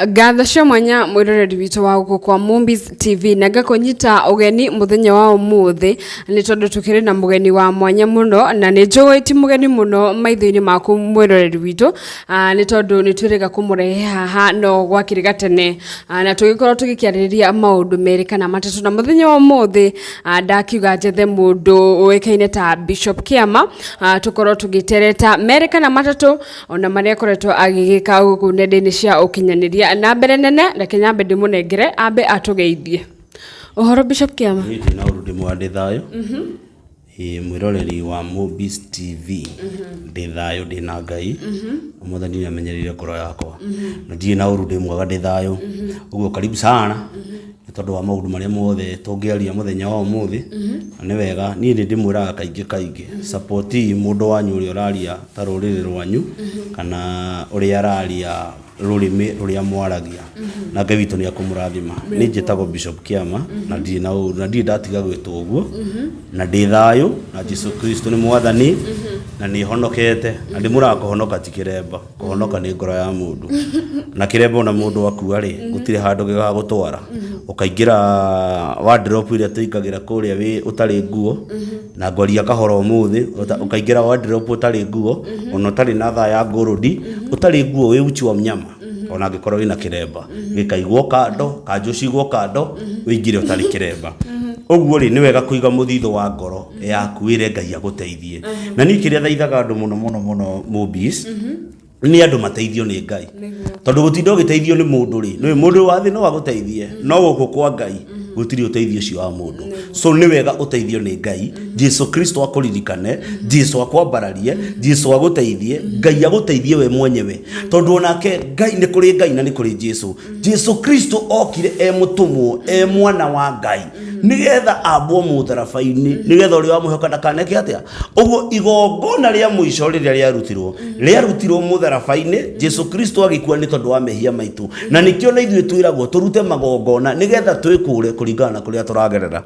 Ngatho cia mwanya mwiroreri witũ wa gũkũ kwa Mombis TV na ngakũnyita ũgeni mũthenya wa ũmũthĩ nĩ tondũ tũkĩrĩ na mũgeni wa mwanya mũno na nĩ njũĩ ti mũgeni mũno maitho-inĩ maku mwĩroreri witũ. Nĩ tondũ nĩ twĩrĩga kũmũrehe haha no gwakĩrĩ gatene. Na tũgĩkorwo tũgĩkĩarĩrĩria maũndũ merĩ kana matatũ na mũthenya wa ũmũthĩ, ndakiuga njethe mũndũ ũĩkaine ta Bishop Kĩama, tũkorwo tũgĩtereta merĩ kana matatũ ona marĩa akoretwo agĩgĩka gũkũ nenda-inĩ cia ũkinyanĩria. Na mbere nene reke nyambe ndĩmũnengere ambe atũgeithie. Ũhoro Bishop Kĩama? Niĩ ndĩ na ũru, ndĩ mwega, ndĩ thayũ. Ĩĩ, mwĩroreri wa Mobis TV, ndĩ thayũ, ndĩ na Ngai. Mwathani nĩ amenyereire ngoro yakwa na ndirĩ na ũru, ndĩ mwega, ndĩ thayũ. Ũguo karibu sana nĩ tondũ wa maũndũ marĩa mothe tũngĩaria mũthenya wa ũmũthĩ. Na nĩ wega, niĩ nĩ ndĩmwĩraga kaingĩ kaingĩ, support mũndũ wanyu ũrĩa ũraria ta rũrĩrĩ rwanyu kana ũrĩa araria rũrĩmĩ rũrĩa mwaragia, na Ngai witũ nĩ akũmũrathima. Niĩ njĩtagwo Bishop Kĩama na ndirĩ na ũru na ndirĩ ndatiga gwĩtwo ũguo, na ndĩ thayũ na Jesu Kristo nĩ mwathani na nĩ honokete. Na ndĩmwĩraga kũhonoka ti kĩremba, kũhonoka nĩ ngoro ya mũndũ. Na kĩremba ona mũndũ akua rĩ, gũtirĩ handũ gĩgagũtwara. Ũkaingĩra wardrobe ĩrĩa tũingagĩra kũrĩa wĩ ũtarĩ nguo, na ngwaria kahora ũmũthĩ, ũkaingĩra wardrobe ũtarĩ nguo, ona ũtarĩ na thaa ya ngũrũndi, ũtarĩ nguo, wĩ uchi wa mnyama. Ona angĩkorwo wĩna kĩremba gĩkaigwo kando, kanjũ cigwo kando, ũingĩre ũtarĩ kĩremba. Ũguo rĩ, nĩ wega kũiga mũthithũ wa ngoro yaku, wĩre Ngai agũteithie. Na niĩ kĩrĩa thaithaga andũ mũno mũno mũno Mobis, nĩ andũ mateithio nĩ Ngai, tondũ gũtinda ũgĩteithio nĩ mũndũ rĩ, nĩ mũndũ wa thĩ no agũteithie, no gũkũ kwa Ngai gũtirĩ ũteithio ũcio wa mũndũ. So nĩ wega ũteithio nĩ Ngai, Jesu Kristo akũririkane, Jesu akwambararie, Jesu agũteithie, Ngai agũteithie we mwenyewe, tondũ onake Ngai nĩ kũrĩ Ngai na nĩ kũrĩ Jesu. Jesu Kristo okire e mũtũmwo, e mwana wa Ngai, nĩgetha ambwo mũtharaba-inĩ, nĩgetha ũrĩa wamwĩhoka ndakaneke atĩa. Ũguo igongona rĩa mũico rĩrĩa rĩarutirwo, rĩarutirwo mũtharaba-inĩ, Jesu Kristo agĩkua nĩ tondũ wa mehia maitũ. Na nĩkĩo na ithuĩ twĩragwo tũrute magongona nĩgetha twĩkũre kũringana na kũrĩa tũragerera.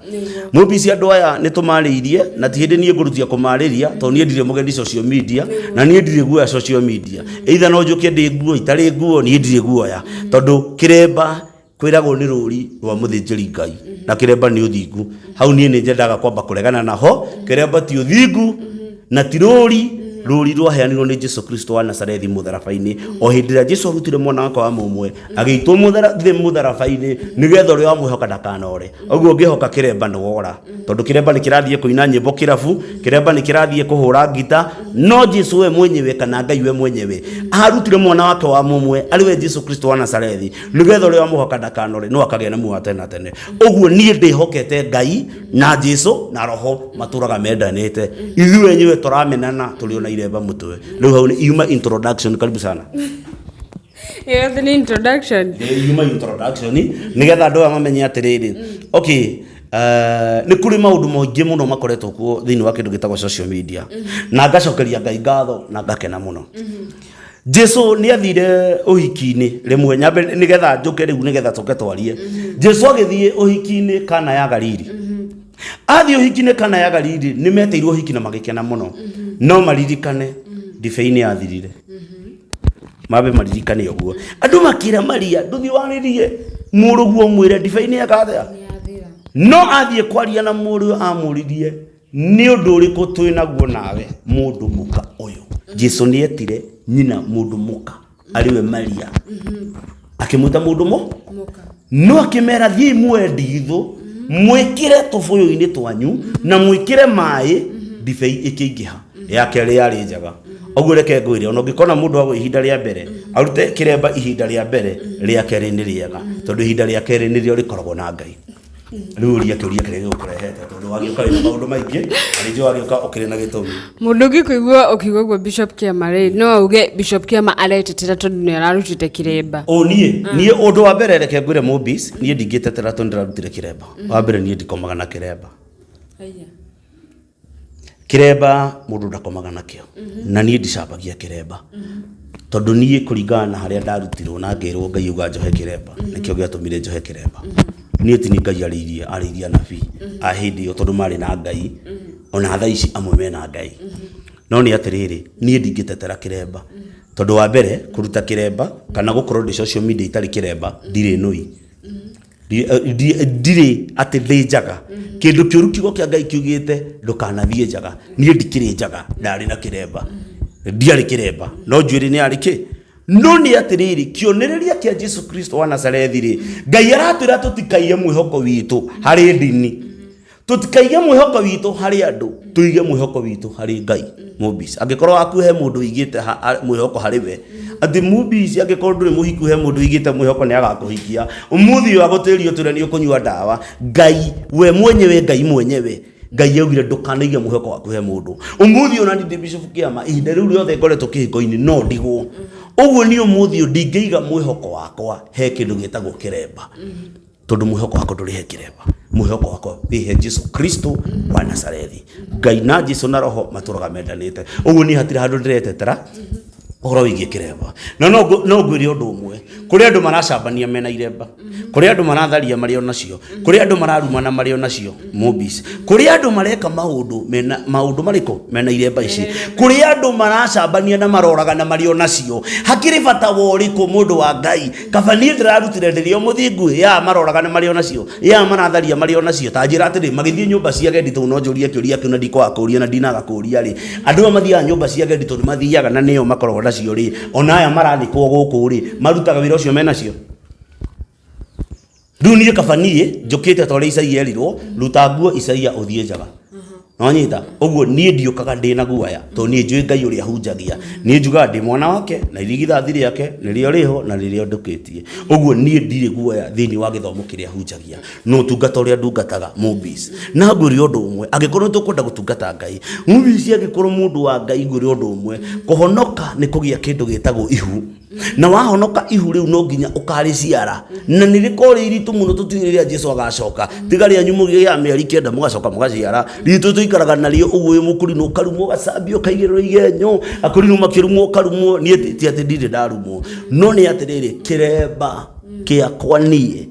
Mũmbici, andũ aya nĩ tũmarĩirie na ti hĩndĩ niĩ ngũrutia kũmarĩria, tondũ niĩ ndirĩ mũgeni social media na niĩ ndirĩ guoya social media. Either no njũke ndĩ nguo, itarĩ nguo, niĩ ndirĩ guoya, tondũ kĩremba kwĩragwo nĩ rũri rwa mũthĩnjĩri Ngai na kĩremba nĩ ũthingu. Hau niĩ nĩ nyendaga kwamba kũregana naho. Kĩremba ti ũthingu na ti rũri. Rũri rwaheanirwo nĩ Jesu Kristo wa Nazarethi mũtharaba-inĩ, o hĩndĩ ĩrĩa Jesu arutire mwana wakwa wa mũmwe agĩitwo thĩ mũtharaba-inĩ, nĩgetha ũrĩa wamwĩhoka ndakanore. Ũguo ũngĩhoka kĩremba nĩ wora, tondũ kĩremba nĩ kĩrathiĩ kũina nyĩmbo kĩrabu, kĩremba nĩ kĩrathiĩ kũhũra ngita, no Jesu we mwenyewe kana Ngai we mwenyewe arutire mwana wake wa mũmwe, arĩ we Jesu Kristo wa Nazarethi, nĩgetha ũrĩa wamũhoka ndakanore no akagĩa na muoyo wa tene na tene. Ũguo niĩ ndĩhokete Ngai na Jesu na Roho matũraga mendanĩte. Ithuĩ enyewe tũramenana tũrĩ ona iremba mũtwe. Rĩu hau nĩ yuma introduction. Karibu sana. Ĩyo nĩ introduction. Ĩĩ, yuma introduction nĩgetha andũ aya mamenye atĩrĩrĩ, okay, nĩ kũrĩ maũndũ maingĩ mũno makoretwo kuo thĩinĩ wa kĩndũ gĩtagwo social media, na ngacokeria Ngai ngatho na ngakena mũno. Jesu nĩ athire ũhiki-inĩ rĩmwe, nyambe nĩgetha njũke rĩu nĩgetha tũke twarie. Jesu agĩthiĩ ũhiki-inĩ Kana ya Galili. Athiĩ ũhiki-inĩ Kana ya Galili, nĩ metĩirwo ũhiki na magĩkena mũno, no maririkane ndibei nĩ yathirire. Mambe maririkane ũguo, andũ makĩra Maria, ndũthiĩ warĩrie mũrũguo ũmwĩre ndibei nĩ yeka atĩa. No athiĩ kwaria na mũriũ, amũririe, "Nĩ ũndũ ũrĩkũ twĩ naguo nawe, mũndũ mũka ũyũ?" Jesu nĩ etire nyina mũndũ mũka, arĩ we Maria, akĩmwĩta mũndũ mũ no akĩmera, "Thiĩi muoe ndigithũ, mwĩkĩre tũbũyũ-inĩ twanyu na mwĩkĩre maĩ." Ndibei ĩkĩingĩha. Ya kerĩ yarĩ njega. Ũguo reke ngwĩre, ona ũngĩkona mũndũ agwa ihinda rĩa mbere, arute kĩremba ihinda rĩa mbere, rĩa kerĩ nĩ rĩega, tondũ ihinda rĩa kerĩ nĩrĩo rĩkoragwo na Ngai. Rĩu ũria kĩũria kĩrĩa gĩgũkũrehete, tondũ wagĩũka wĩna maũndũ maingĩ na nĩ njũĩ wagĩũka ũkĩrĩ na gĩtũmi. Mũndũ ũngĩ kũigua ũkiuga ũguo Bishop Kĩama rĩ, no auge Bishop Kĩama aretetera tondũ nĩ ararutĩte kĩremba. O niĩ ũndũ wa mbere, reke ngwĩre Mobis, niĩ ndingĩtetera tondũ ndĩrarutire kĩremba. Wa mbere, niĩ ndikomaga na kĩremba. Kĩremba mũndũ ndakomaga nakĩo, na niĩ ndicambagia kĩremba, tondũ niĩ kũringana na harĩa ndarutirwo na ngĩrwo Ngai auga njohe kĩremba, nĩkĩo gĩatũmire njohe kĩremba. Niĩ ti ni Ngai arĩirie, arĩirie anabii a hĩndĩ ĩyo, tondũ marĩ na Ngai, ona thaa ici amwe mena Ngai. No nĩ atĩrĩrĩ, niĩ ndingĩtetera kĩremba. Tondũ wa mbere kũruta kĩremba kana gũkorwo ndĩ social media itarĩ kĩremba ndirĩ nũi. Ndirĩ atĩ ndĩ njaga. Kĩndũ kĩũru kiugo kĩa Ngai kiugĩte ndũkanathiĩ njaga. Niĩ ndikĩrĩ njaga, ndarĩ na kĩremba. Ndiarĩ kĩremba, no njuĩrĩ nĩ yarĩ kĩ? No nĩ atĩrĩrĩ, kĩonereria kĩa Jesu Kristo wa Nazarethi rĩ, Ngai aratwĩra tũtikaige mwĩhoko witũ harĩ ndini. Tũtikaige mwĩhoko witũ harĩ andũ, tũige mwĩhoko witũ harĩ Ngai. Mobis, angĩkorwo waku he mũndũ ũigĩte mwĩhoko harĩ we, atĩ Mobis, angĩkorwo ndũrĩ mũhiku he mũndũ ũigĩte mwĩhoko nĩ agakũhikia, ũmũthĩ ũyũ agũtĩrie ũtũre nĩ ũkũnyua ndawa, Ngai we mwenyewe, Ngai mwenyewe, Ngai augire ndũkanaige mwĩhoko waku he mũndũ. Ũmũthĩ ũyũ nani ndĩ Bishop Kĩama, ihinda rĩu rĩothe ngoretwo kĩhiko-inĩ no ndigwo. Ũguo niĩ ũmũthĩ ũyũ ndingĩiga mwĩhoko wakwa he kĩndũ gĩtagwo kĩremba. Tondũ mwĩhoko wakwa ndũrĩ he kĩremba. Mwĩhoko wakwa wĩ he Jesu Kristo wa Nazarethi. Ngai na Jesu na Roho matũraga mendanĩte. Ũguo niĩ hatirĩ handũ ndĩretetera ũhoro wĩgiĩ kĩremba. Na no ngwĩre ũndũ ũmwe, kũrĩ andũ maracambania mena iremba, kũrĩ andũ maratharia marĩ o nacio, kũrĩ andũ mararumana marĩ o nacio Mobis, kũrĩ andũ mareka maũndũ mena maũndũ marĩkũ mena iremba ici, kũrĩ andũ maracambania na maroragana marĩ o nacio. Hakĩrĩ bata wa ũrĩkũ mũndũ wa Ngai? Kaba niĩ ndĩrarutire ndĩrĩ o mũthingu, ya maroragana marĩ o nacio, ya maratharia marĩ o nacio. Ta njĩra atĩrĩ, magĩthiĩ nyũmba cia agendi tondũ no njũrie kĩũria kĩu na ndikwaga kũũria na ndinaga kũũria rĩ, andũ aya mathiaga nyũmba cia agendi tondũ mathiaga na nĩo makoragwo nacio rĩ, ona aya marathikwo gũkũ rĩ, marutaga wĩra ũcio menacio? Rĩu niĩ kaba niĩ njũkĩte ta ũrĩa Isaia erirwo, ruta nguo Isaia ũthiĩ njaga. Nĩwanyita? Ũguo niĩ ndiũkaga ndĩna guoya tondũ niĩ njũĩ Ngai ũrĩa hunjagia. Niĩ njugaga ndĩ mwana wake na irigithathi rĩake nĩrĩo rĩho na nĩrĩo ndũkĩtie. Ũguo niĩ ndirĩ guoya thĩinĩ wa gĩthomo kĩrĩa hunjagia na ũtungata ũrĩa ndungataga Mobis. Na ngwĩre ũndũ ũmwe, angĩkorwo nĩ tũkwenda gũtungata Ngai, Mobis angĩkorwo mũndũ wa Ngai ngwĩre ũndũ ũmwe, kũhonoka nĩ kũgĩa kĩndũ gĩtagwo ihu. Na wahonoka ihu rĩu no nginya ũkarĩciara, na nĩ rĩkorwo rĩ iritũ mũno tũtiũĩ rĩrĩa Jesu agacoka. Tiga rĩanyu mũgĩaga mĩeri 9 mũgacoka mũgaciara, ritũ tũikaraga narĩo ũguo wĩ mũkũrinũ ũkarumwo ũgacambio ũkaigĩrĩrwo igenyo, akũrinũ makĩrumwo ũkarumwo. Niĩ ti atĩ ndirĩ ndarumwo, no nĩ atĩrĩrĩ, kĩremba kĩakwa niĩ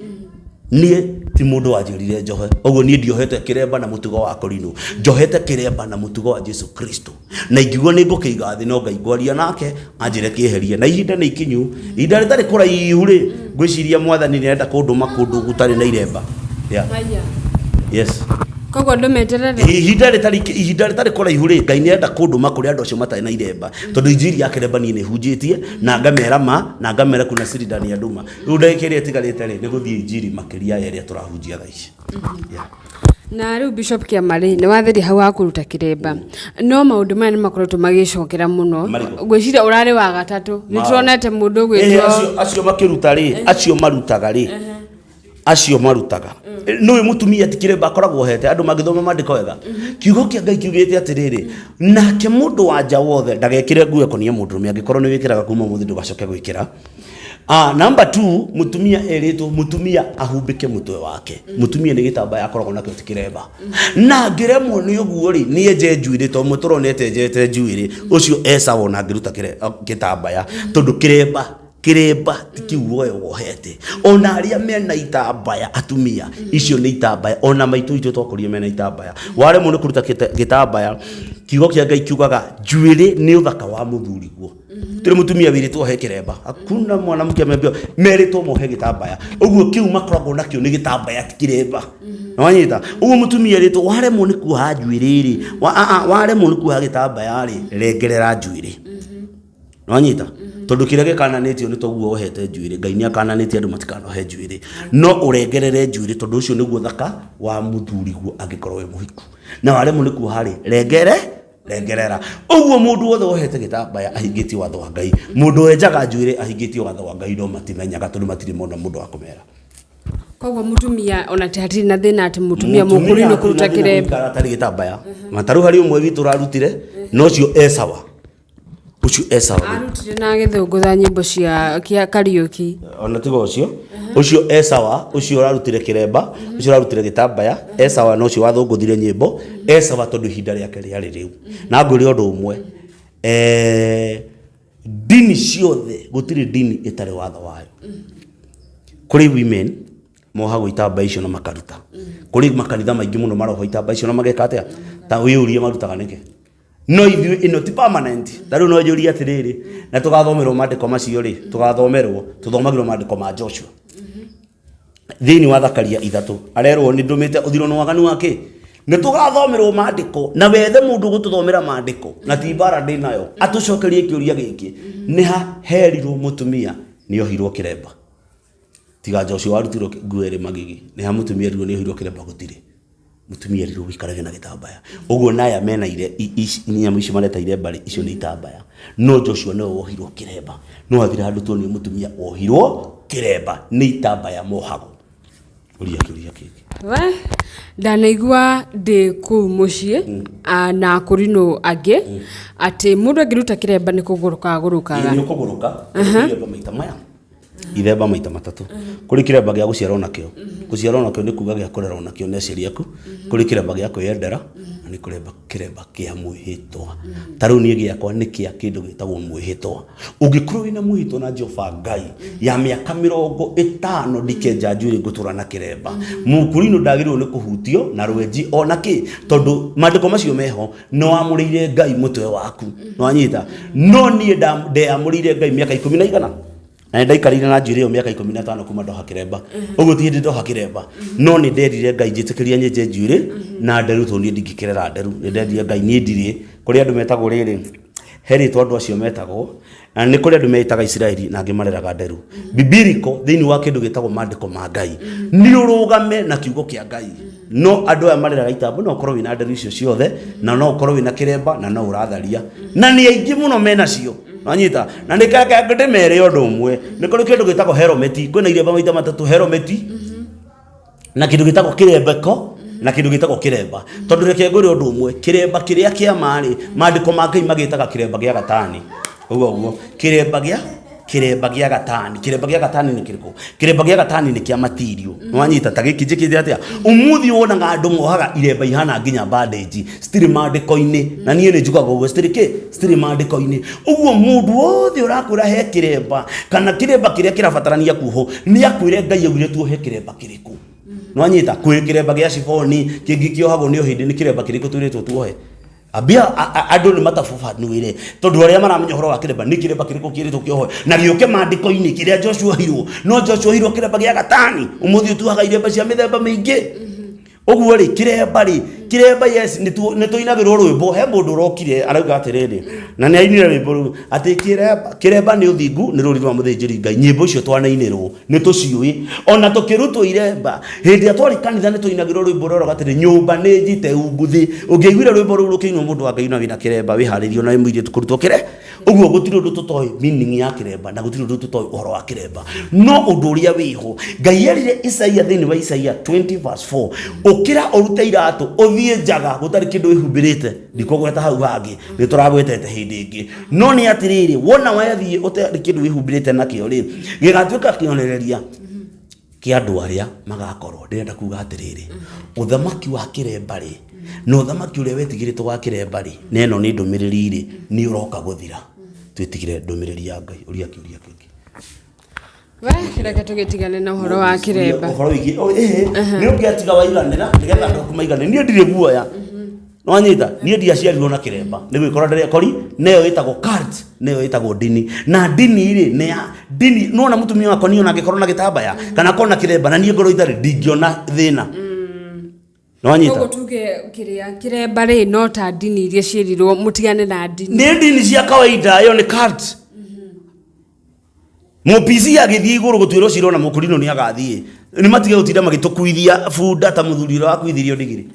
niĩ ti mũndũ wanjĩrire njohe. Ũguo niĩ ndiohete kĩremba na mũtugo wa kũrinũ, njohete kĩremba na mũtugo wa Jesu Kristo. Na ingiuga nĩ ngũkĩiga thĩ no Ngai ngwaria nake anjĩre kĩeherie. Na ihinda nĩ ikinyu, ihinda rĩtarĩ kũraihu rĩ, ngwĩciria mwathani nĩ arenda kũndũma kũndũ gũtarĩ na iremba. Yeah. Yes. Koguo ndũmeterere. Ihinda rĩtarĩ kũraihu rĩ, Ngai nĩ arenda kũndũma kũrĩ andũ acio matarĩ na iremba. Tondũ injiri ya kĩremba niĩ nĩ hunjĩtie na ngamera ma na ngamera kuna siri ndani ya nduma. Rĩu ndagĩka ĩrĩa ĩtigarĩte rĩ, nĩ gũthiĩ injiri makĩria ya ĩrĩa tũrahunjia thaa ici. Yeah. Na rĩu Bishop Kĩama rĩ, nĩ watheria hau ha kũruta kĩremba. No maũndũ maya nĩ makoretwo magĩcokera mũno. Marĩkũ? Ngwĩciria ũrarĩ wa gatatũ. Nĩ tuonete mũndũ ũgwĩtwo Acio makĩruta rĩ, acio marutaga rĩ, acio marutaga. Nĩũĩ mũtumia ti kĩremba akoragwo ohete, andũ mangĩthoma maandĩko wega. Kiugo kĩa Ngai kiugĩte atĩrĩrĩ, nake mũndũ wa nja wothe ndagekĩre nguo ĩkonie mũndũrũme, angĩkorwo nĩ wĩkĩraga kuma ũmũthĩ ndũgacoke gwĩkĩra. Number 2, mũtumia erĩtwo mũtumia ahumbĩke mũtwe wake. Mũtumia nĩ gĩtambaya akoragwo nakĩo ti kĩremba. Na angĩremwo nĩ ũguo rĩ, nĩ enje njuĩrĩ tondũ ũmwe tũronete enjete njuĩrĩ, ũcio e sawa ona angĩruta gĩtambaya, tondũ kĩremba ti kĩu we wohete. Ona arĩa mena itambaya atumia, icio nĩ itambaya, ona maitũ itũ twakũrire mena itambaya. Waremwo nĩ kũruta gĩtambaya, kiugo kĩa Ngai kiugaga njuĩrĩ nĩ ũthaka wa mũthuriguo. Tũrĩ mũtumia wĩrĩtwo ohe kĩremba, hakuna mwanamke ameambiwa, merĩtwo mohe gĩtambaya. Ũguo kĩu makoragwo nakĩo nĩ gĩtambaya ti kĩremba. Nĩwanyita? Ũguo mũtumia erĩtwo waremwo nĩ kuoha njuĩrĩ rĩ, waremwo nĩ kuoha gĩtambaya rĩ, rengerera njuĩrĩ. Nĩwanyita? Tondũ kĩrĩa gĩkananĩtio nĩ toguo wohete njuĩrĩ. Ngai nĩ akananĩtie andũ matikanohe njuĩrĩ. No ũrengerere njuĩrĩ tondũ ũcio nĩguo ũthaka wa mũthuriguo angĩkorwo wĩ mũhiku. Na waremwo nĩ kuoha rĩ, rengerera. Ũguo mũndũ wothe wohete gĩtambaya ahingĩtie watho wa Ngai. Mũndũ wenjaga njuĩrĩ ahingĩtie watho wa Ngai, no matimenyaga tondũ matirĩ mona mũndũ wa kũmera. Koguo mũtumia ona ti hatirĩ na thĩna atĩ mũtumia mũkũrũ nĩ kũruta kĩremba. Atarĩ gĩtambaya. Na tarĩu harĩ ũmwe witũ ũrarutire, na ũcio e sawa. Ũcio e sawa. Arutire na agĩthũngũtha nyĩmbo cia kia Kariũki. Ona tiga ũcio, ũcio e sawa, ũcio ũrarutire kĩremba, ũcio ũrarutire gĩtambaya, e sawa na ũcio wathũngũthire nyĩmbo, e sawa tondũ ihinda rĩake rĩarĩ rĩu. Na ngwĩre ũndũ ũmwe, ndini ciothe, gũtirĩ ndini ĩtarĩ watho wayo. Kũrĩ women mohagwo itambaya icio na makaruta. Kũrĩ makanitha maingĩ mũno marohwo itambaya icio na mageka atĩa? Ta wĩyũrie marutaga nĩkĩ? No ithuĩ ĩno ti permanent. Ta rĩu no njũrie atĩrĩrĩ, na tũgathomerwo maandĩko macio rĩ, tũgathomerwo, tũthomagĩrwo maandĩko ma Joshua. Thĩinĩ wa Thakaria 3, arerwo nĩ ndũmĩte ũthirwo nĩ waganu wa kĩ? Nĩ tũgathomerwo maandĩko, na wethe mũndũ ũgũtũthomera maandĩko, na ti mbara ndĩ nayo, atũcokerie kĩũria gĩkĩ, nĩ ha herirwo mũtumia nĩ ohirwo kĩremba? Tiga Joshua warutirwo nguo ĩrĩ magigi, nĩ ha mũtumia erirwo nĩ ohirwo kĩremba? Gũtirĩ. Mũtumia erirwo wĩikarage na gĩtambaya. Ũguo na aya mena ire, nyamũ ici mareta iremba rĩ, icio nĩ itambaya. No Joshua nĩwe wohirwo kĩremba. No hatirĩ handũ tuonire mũtumia wohirwo kĩremba, nĩ itambaya mohagwo. Ũria kĩũria kĩngĩ. We ndanaigua ndĩ kũu mũciĩ na kũrinũ angĩ atĩ mũndũ angĩruta kĩremba nĩ kũgũrũka agũrũkaga. Nĩ ũkũgũrũka, iremba maita maya. Ithemba maita matatũ. Kũrĩ kĩremba gĩa gũciarwo nakĩo. Gũciarwo nakĩo nĩ kuga gĩa kũrerwo nakĩo nĩ aciari aku. Kũrĩ kĩremba gĩa kwĩyendera na nĩ kũremba kĩremba kĩa mwĩhĩtwa. Ta rĩu niĩ gĩakwa nĩ kĩa kĩndũ gĩtagwo mwĩhĩtwa. Ũngĩkorwo wĩna mwĩhĩtwa na Jehova Ngai ya mĩaka 50 ndikenja njuĩrĩ ngũtũra na kĩremba. Mũkũrinũ ndagĩrĩirwo nĩ kũhutio na rwenji ona kĩ, tondũ maandĩko macio meho nĩ wamũrĩire Ngai mũtwe waku. Nĩwanyita? No niĩ ndeyamũrĩire Ngai mĩaka ikũmi na igana. Na nĩ ndaikarire na njuĩrĩ ĩyo mĩaka 15 kuma ndoha kĩremba. Ũguo ti hĩndĩ ndoha kĩremba. No nĩ nderire Ngai njĩtĩkĩria nyenje njuĩrĩ na nderu tondũ niĩ ndingĩkĩrera nderu. Nĩ nderire Ngai niĩ ndirĩ. Kũrĩ andũ metagwo rĩrĩ, he rĩtwa andũ acio metagwo, na nĩ kũrĩ andũ meĩtaga Isiraeli na angĩ mareraga nderu. Bibiliko thĩinĩ wa kĩndũ gĩtagwo maandĩko ma Ngai nĩ ũrũgame na kiugo kĩa Ngai. No andũ aya mareraga itambo no ũkorwo wĩna nderu icio ciothe na no ũkorwo wĩna kĩremba na no ũratharia. Na nĩ aingĩ mũno menacio. Wanyita? Na nĩ keke ndĩmere ũndũ ũmwe. Nĩ kũrĩ kĩndũ gĩtagwo helmet, kwĩna iremba maita matatũ helmet na kĩndũ gĩtagwo kĩrembeko na kĩndũ gĩtagwo kĩremba. Tondũ reke ngwĩre ũndũ ũmwe, kĩremba kĩrĩa kĩa ma-rĩ, maandĩko ma Ngai magĩtaga kĩremba gĩa gatani. Ũguo ũguo. Kĩremba gĩa kĩremba gĩa gatani. Kĩremba gĩa gatani nĩ kĩrĩkũ? Kĩremba gĩa gatani nĩ kĩa matirio. Nĩwanyita ta gĩkĩ njĩkĩte atĩa? Ũmũthĩ wonaga andũ mohaga iremba ihana nginya bandage, citirĩ maandĩko-inĩ. Na niĩ nĩ njugaga ũguo, citirĩ kĩ? Citirĩ maandĩko-inĩ. Ũguo mũndũ wothe ũrakwĩra he kĩremba, kana kĩremba kĩrĩa kĩrabatarania kuohwo, nĩ akwĩre Ngai augire tuohe kĩremba kĩrĩkũ. Nĩwanyita? Kwĩ kĩremba gĩa ciboni, kĩngĩ kĩohagwo nĩ ũhĩndĩ, nĩ kĩremba kĩrĩkũ twĩrĩtwo tuohe? Ambia andũ nĩ matabubanwĩre tondũ arĩa maramenya ũhoro wa kĩremba nĩ kĩremba kĩrĩkũ kĩrĩtwo kĩohwo na gĩũke maandĩko-inĩ kĩrĩa Joshua ohirwo. No Joshua ohirwo kĩremba gĩa gatani, ũmũthĩ ũtuaga iremba cia mĩthemba mĩingĩ. Ũguo rĩ, kĩremba rĩ, kĩremba yes, nĩ tũinagĩrwo rwĩmbo. He mũndũ ũrokire arauga atĩrĩrĩ, na nĩ ainire rwĩmbo rũu atĩ kĩremba, kĩremba nĩ ũthingu, nĩ rũri rwa mũthĩnjĩri Ngai. Nyĩmbo icio twanainĩrwo nĩ tũciũĩ, ona tũkĩrutwo iremba hĩndĩ ĩrĩa twarĩ kanitha nĩ tũinagĩrwo rwĩmbo rũrĩa atĩrĩ, nyũmba nĩ njite unguthĩ. Ũngĩaiguire rwĩmbo rũu rũkĩinwo mũndũ wa Ngai na wĩna kĩremba, wĩharĩrie ona wĩ mũirĩtu kũrutwo kĩre. Ũguo gũtirĩ ũndũ tũtoĩ meaning ya kĩremba na gũtirĩ ũndũ tũtoĩ ũhoro wa kĩremba. No ũndũ ũrĩa wĩho, Ngai erire Isaia thĩinĩ wa Isaia 20 verse 4, ũkĩra ũrute iratũ ũthiĩ njaga gũtarĩ kĩndũ wĩhumbĩrĩte. Ndikũgweta hau hangĩ, nĩ tũragwetete hĩndĩ ĩngĩ. No nĩ atĩrĩrĩ, wona wathiĩ ũtarĩ kĩndũ wĩhumbĩrĩte nakĩo rĩ, gĩgatuĩka kĩonereria kĩa andũ arĩa magakorwo. Ndĩrenda kuga atĩrĩrĩ, ũthamaki wa kĩremba rĩ, na ũthamaki ũrĩa wetigĩrĩtwo wa kĩremba rĩ, na ĩno nĩ ndũmĩrĩri rĩ, nĩ ũroka gũthira. Twĩtigĩre ndũmĩrĩri ya Ngai. Ũria kĩũria kĩngĩ. We, reke tũgĩtigane na ũhoro wa kĩremba. Ũhoro wĩgiĩ, oh, ĩhĩ, nĩ ũngĩatiga waiganĩra, nĩgetha andũ aku maiganĩre. Niĩ ndirĩ guoya. Nĩwanyita? Niĩ ndiaciarirwo na kĩremba. Nĩ gwĩkora ndĩrekori, na ĩyo ĩtagwo cult, na ĩyo ĩtagwo ndini. Na ndini rĩ, nĩ ya ndini. Nĩwona mũtumia wakwa niĩ ona angĩkorwo na gĩtambaya, kana akorwo na kĩremba, na niĩ ngorwo itarĩ, ndingĩona thĩna. Nĩwanyita? Koguo tuge kĩrĩa kĩremba rĩ, no ta ndini iria ciĩrirwo mũtigane na ndini. Nĩ ndini cia kawaida, ĩyo nĩ cult. Mũpici agĩthiĩ igũrũ gũtuĩrwo cira ona mũkũrinũ nĩ agathiĩ. Nĩ matige gũtinda magĩtũkuithia bunda ta mũthuri ũrĩa wakuithirio ndigiri.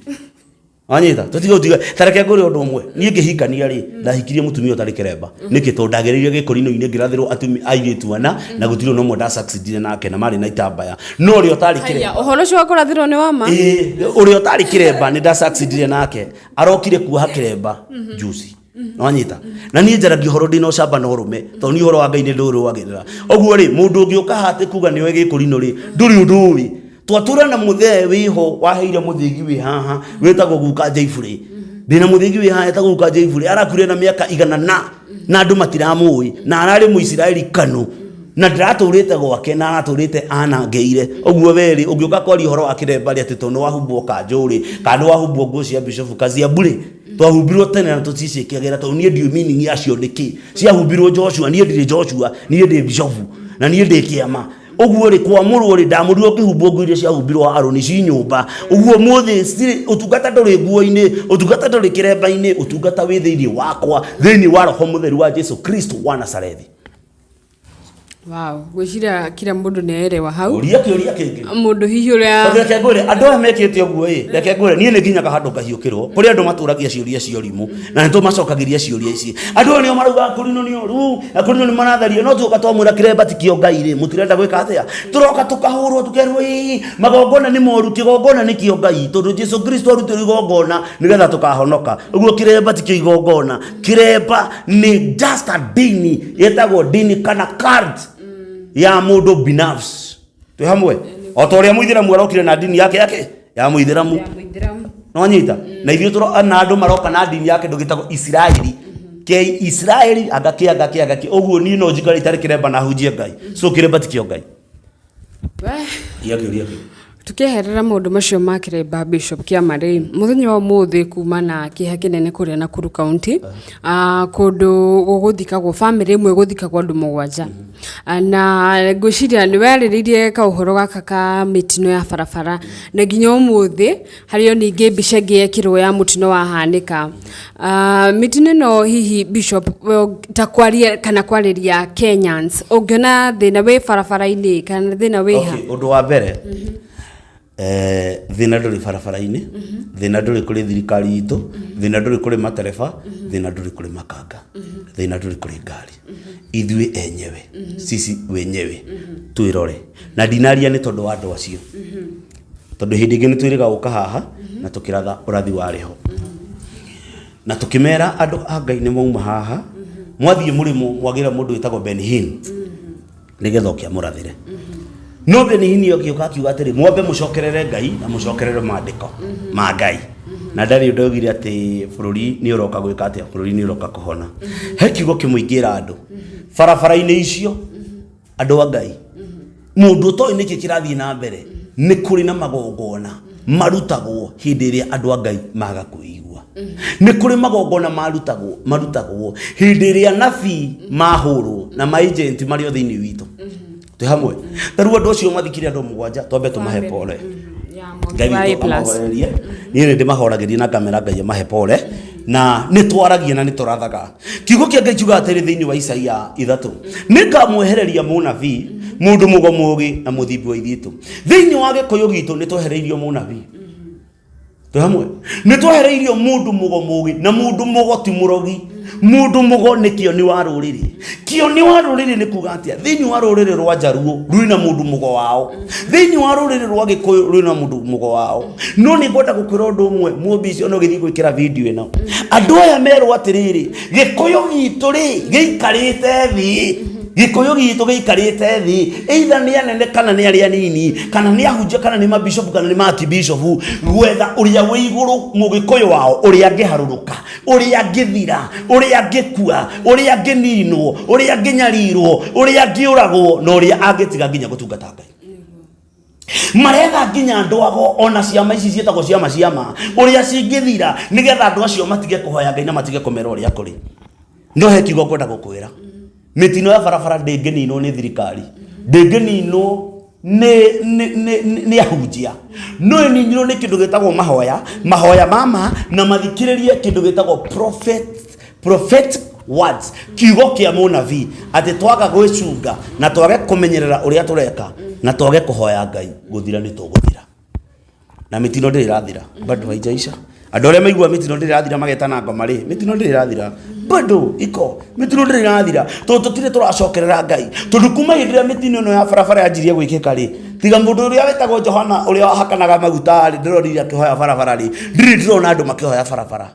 Wanyita? Tũtige gũtiga. Ta reke ngwĩre ũndũ ũmwe. Niĩ ngĩhikania rĩ, ndahikirie mũtumia ũtarĩ kĩremba. Nĩkĩ? Tondũ ndagereire gĩkũrinũ-inĩ ngĩrathĩrwo airĩtu ana na gũtirĩ ona ũmwe ndasucceedire nake na marĩ na itambaya. No ũrĩa ũtarĩ kĩremba. Ũhoro ũcio wa kũrathĩrwo nĩ wa ma? Ĩĩ, ũrĩa ũtarĩ kĩremba nĩ ndasucceedire nake. Arokire kuoha kĩremba juzi. Nwanyita? Na niĩ njaragia ũhoro ndĩna ũcamba na ũrũme, tondũ niĩ ũhoro wa Ngai nĩ ndĩũrũagĩrĩra. Ũguo rĩ, mũndũ ũngĩũka haha atĩ kuga nĩoĩ gĩkũrinũ rĩ, ndũrĩ ũndũ ũĩ. Twatũra na mũthee wĩho waheire mũthĩgi wĩ haha wĩtagwo guka Njaibũrĩ. Ndĩna mũthĩgi wĩ haha etagwo guka Njaibũrĩ, arakuire na mĩaka igana na na andũ matiramũĩ, na ararĩ Mũisiraeli kanu, na ndĩratũrĩte gwake na aratũrĩte anangĩire. Ũguo we rĩ, ũngĩũka kwaria ũhoro wa kĩremba rĩ, atĩ tondũ nĩwahumbwo kanjũ rĩ, kana nĩwahumbwo nguo cia bishofu kaziambu rĩ, Twahumbirwo tene na tũticiĩkĩagĩra tondũ niĩ ndiũĩ meaning yacio nĩkĩ. Ciahumbirwo Joshua, niĩ ndirĩ Joshua, niĩ ndĩ bishofu na niĩ ndĩ kĩama. Ũguo rĩ, kwamũrwo rĩ, ndamũrirwo ngĩhumbwo nguo iria ciahumbirwo Harũni ci nyũmba. Ũguo ũmũthĩ citirĩ, ũtungata ndũrĩ nguo-inĩ, ũtungata ndũrĩ kĩremba-inĩ, ũtungata wĩ thĩinĩ wakwa, thĩinĩ wa Roho Mũtheru wa Jesu Kristo wa Nazarethi. Wow, ngwĩciria kila mũndũ nĩ aerewa hau. Ũria kĩũria kĩngĩ. Mũndũ hihi ũrĩa Tondũ reke ngwĩre andũ aya mekĩte ũguo ĩ, reke ngwĩre niĩ nĩ nginyaga handũ ngahiũkĩrwo kũrĩ andũ matũragia ciũria cia ũrimũ na nĩ tũmacokagĩria ciũria ici. Andũ aya nĩo marauga akũrinũ nĩ oru, akũrinũ nĩ marathario, no tuoka twamwĩra kĩremba ti kĩo Ngai rĩ, mũtirenda gwĩka atĩa? Tũroka tũkahũrwo tũkerwo ĩ, magongona nĩ moru, kĩgongona nĩ kĩo Ngai tondũ Jesu Kristo arutirwo igongona nĩgetha tũkahonoka. Ũguo kĩremba ti kĩo igongona, kĩremba nĩ just a dini ĩtagwo dini kana cult ya mũndũ binafsi. Twĩ hamwe? O ta ũrĩa mũithĩramu arokire na dini yake yake ya mũithĩramu. Ya mũithĩramu. Nĩwanyita? Na ithuĩ na andũ maroka na dini ya kĩndũ gĩtagwo Isiraeli. Ke Isiraeli anga kĩ anga kĩ anga kĩ. Ũguo niĩ no njikare itarĩ kĩremba na hunjie Ngai. So kĩremba ti kĩo Ngai. We. Ia kĩũria kĩu. Tukĩeherera maũndũ macio ma kĩremba Bishop Kĩama rĩ, mũthenya wa ũmũthĩ kuma na kĩeha kĩnene kũrĩa Nakuru County, kũndũ gũgũthikagwo bamĩrĩ ĩmwe gũthikagwo andũ mũgwanja. Na ngwĩciria nĩ werĩrĩirie kaũhoro gaka ka mĩtino ya barabara na nginya ũmũthĩ harĩ o ningĩ mbica ĩngĩ yekĩrwo ya mũtino wahanĩka. Mĩtino ĩno hihi Bishop, we ta kwaria kana kwarĩria Kenyans, ũngĩona thĩna wĩ barabara-inĩ kana thĩna wĩ ha? Okay, ũndũ wa mbere thĩna ndũrĩ barabara-inĩ, thĩna ndũrĩ kũrĩ thirikari itũ, thĩna ndũrĩ kũrĩ matereba, thĩna ndũrĩ kũrĩ makanga, thĩna ndũrĩ kũrĩ ngari. Ithuĩ enyewe, sisi wenyewe twĩrore. Na ndinaria nĩ tondũ wa andũ acio. Tondũ hĩndĩ ĩngĩ nĩ twĩrĩga gũka haha na tũkĩratha ũrathi warĩ ho. Na tũkĩmera andũ a Ngai nĩ mwauma haha, mwathiĩ mũrĩmo mwagĩra mũndũ wĩtagwo Ben Hinn nĩgetha oke amũrathĩre. No Ben Hinn agĩũka akiuga atĩrĩ, mwambe mũcokerere Ngai na mũcokerere maandĩko ma Ngai. Na ndarĩ ũndũ oigire atĩ bũrũri nĩ ũroka gwĩka atĩa, bũrũri nĩ ũroka kũhona. He kiugo kĩmwe ingĩra andũ, barabara-inĩ icio andũ a Ngai, mũndũ ũtoĩ nĩkĩ kĩrathiĩ na mbere, nĩ kũrĩ na magongona marutagwo hĩndĩ ĩrĩa andũ a Ngai maga kwĩigua. Nĩ kũrĩ magongona marutagwo hĩndĩ ĩrĩa nabii mahũrwo na ma-agent marĩ o thĩinĩ witũ. Twĩ hamwe? Ta rĩu andũ acio mathikire andũ mũgwanja, twambe tũmahe pole. Ngai witũ amahorerie. Niĩ nĩ ndĩmahoragĩria na ngamera Ngai amahe pole. Na nĩ twaragia na nĩ tũrathaga. Kiugo kĩa Ngai kiugaga atĩrĩ thĩinĩ wa Isaia 3, nĩ ngamwehereria mũnabii, mũndũ mũgo mũũgĩ na mũthimbi wa ithiitũ. Thĩinĩ wa Gĩkũyũ gitũ nĩ twehereirio mũnabii. Twĩ hamwe? Nĩ twehereirio mũndũ mũgo mũũgĩ, na mũndũ mũgo ti mũrogi. Mũndũ mũgo nĩ kĩoni wa rũrĩrĩ. Kĩoni wa rũrĩrĩ nĩ kuga atĩa? Thĩinĩ wa rũrĩrĩ rwa Njaruo rwĩna mũndũ mũgo wao. Thĩinĩ wa rũrĩrĩ rwa Gĩkũyũ rwĩna mũndũ mũgo wao. No nĩ ngwenda gũkwĩra ũndũ ũmwe, mũmbi ũcio no gĩthiĩ gwĩkĩra video ĩno. Andũ aya merwo atĩrĩrĩ, Gĩkũyũ gitũ rĩ gĩikarĩte thĩ. Gĩkũyũ gitũ gĩikarĩte thĩ, either nĩ anene kana nĩ arĩa anini, kana nĩ ahunjia kana nĩ mabishopu kana nĩ maakibishopu, gwetha ũrĩa wĩ igũrũ mũgĩkũyũ wao, ũrĩa angĩharũrũka, ũrĩa angĩthira, ũrĩa angĩkua, ũrĩa angĩninwo, ũrĩa angĩnyarirwo, ũrĩa angĩũragwo, na ũrĩa angĩtiga nginya gũtungata Ngai. Maretha nginya andũ ago ona ciama ici ciĩtagwo ciama ciama, ũrĩa cingĩthira nĩgetha andũ acio matige kũhoya Ngai na matige kũmera ũrĩa kũrĩ. No he kiugo ngwenda gũkwĩra, mĩtino ya barabara ndĩngĩninwo nĩ thirikari, ndĩngĩninwo nĩ ahunjia, no ĩninirwo nĩ kĩndũ gĩtagwo mahoya, mahoya ma ma, na mathikĩrĩrie kĩndũ gĩtagwo prophetic words, kiugo kĩa mũnabii, atĩ twaga gwĩcunga na twage kũmenyerera ũrĩa tũreka na twage kũhoya Ngai, gũthira nĩ tũgũthira. Na mĩtino ndĩrĩ ĩrathira, bado haijaisha. Andũ arĩa maigua mĩtino ndĩrĩ ĩrathira magetana ngoma rĩ, mĩtino ndĩrĩ ĩrathira, bado iko, mĩtino ndĩrĩ ĩrathira, tondũ tũtirĩ tũracokerera Ngai. Tondũ kuma hĩndĩ ĩrĩa mĩtino ĩno ya barabara yanjirie gwĩkĩka rĩ, tiga mũndũ ũrĩa wetagwo Johana ũrĩa wahakanaga maguta rĩ, ndĩronire akĩhoya barabara rĩ, ndirĩ ndĩrona andũ makĩhoya barabara.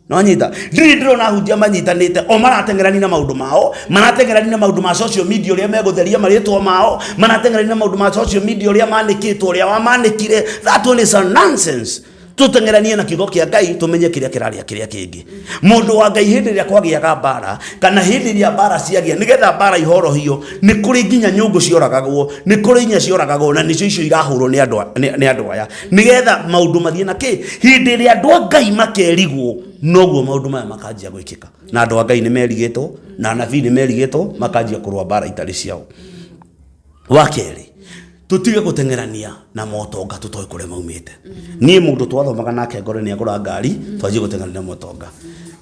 Nonyita ndirĩ ndĩrona ahunjia manyitanĩte, o marateng'erania na maũndũ mao, marateng'erania na maũndũ ma social media ũrĩa megũtheria marĩtwa mao, marateng'erania na maũndũ ma social media ũrĩa manĩkĩtwo, ũrĩa wamanĩkire. That one is a nonsense. Tũteng'eranie na kiugo kĩa Ngai, tũmenye kĩrĩa kĩrarĩa kĩrĩa kĩngĩ. Mũndũ wa Ngai, hĩndĩ ĩrĩa kwagĩaga mbara kana hĩndĩ ĩrĩa mbara ciagĩa, nĩgetha mbara ihorohio, nĩ kũrĩ nginya nyũngũ cioragagwo, nĩ kũrĩ inya cioragagwo, na nĩcio icio irahũrwo nĩ andũ aya nĩgetha maũndũ mathiĩ na kĩ. Hĩndĩ ĩrĩa andũ a Ngai makerigwo, noguo maũndũ maya makanjia gwĩkĩka. Na andũ a Ngai nĩ merigĩtwo, na anabii nĩ merigĩtwo, makanjia kũrũa mbara itarĩ ciao. Wa kerĩ, tutige gũteng'erania na motonga tũtoĩ kũrĩa maumĩte. Niĩ mũndũ twathomaga nake ngoro nĩ agũra ngari, twanjie gũteng'erania na motonga.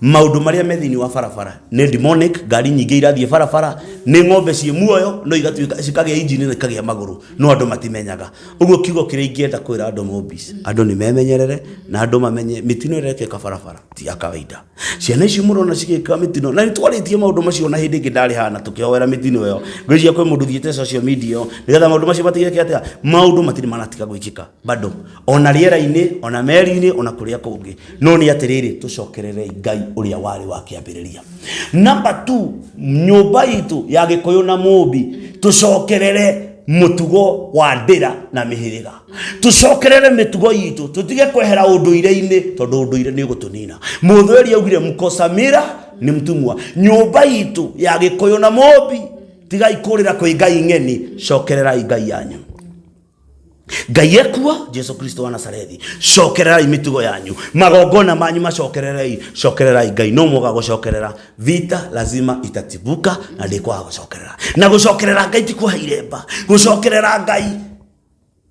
Maũndũ marĩa me thĩinĩ wa barabara nĩ demonic. Ngari nyingĩ irathiĩ barabara nĩ ng'ombe ciĩ muoyo, no igatuĩka cikagĩa injini na ikagĩa magũrũ, no andũ matimenyaga ũguo. Kiugo kĩrĩa ingĩenda kwĩra andũ mobis, andũ nĩ memenyerere na andũ mamenye mĩtino ĩrĩa ĩrekĩka barabara ti ya kawaida. Ciana icio mũrona cigĩka mĩtino, na nĩ twarĩtie maũndũ macio na hĩndĩ ĩngĩ ndarĩ haha na tũkĩhoera mĩtino ĩyo. Ngwĩciria kwĩ mũndũ ũthiĩte social media ĩyo nĩgetha maũndũ macio matigeke. Atĩa? Maũndũ matirĩ maratiga gwĩkĩka bado, ona rĩera-inĩ, ona meri-inĩ, ona kũrĩa kũngĩ. No nĩ atĩrĩrĩ, tũcokererei Ngai ũrĩa warĩ wa kĩambĩrĩria. Number 2, nyũmba itũ ya Gĩkũyũ na Mũmbi, tũcokerere mũtugo wa ndĩra na mĩhĩrĩga, tũcokerere mĩtugo itũ, tũtige kwehera ũndũire-inĩ, tondũ ũndũire nĩ ũgũtũnina. Mũthweri augire mkosa mira ni mtumwa. Nyũmba itũ ya Gĩkũyũ na Mũmbi, tigai kũrĩra kwĩ ngai ng'eni, cokererai Ngai yanyu. Ngai ekuo, Jesu Kristo wa Nazarethi. Cokererai mĩtugo yanyu, magongona manyu macokererei, cokererai Ngai. No mwoga gũcokerera, vita lazima itatibuka na ndĩkwaga gũcokerera. Na gũcokerera Ngai ti kuoha iremba, gũcokerera Ngai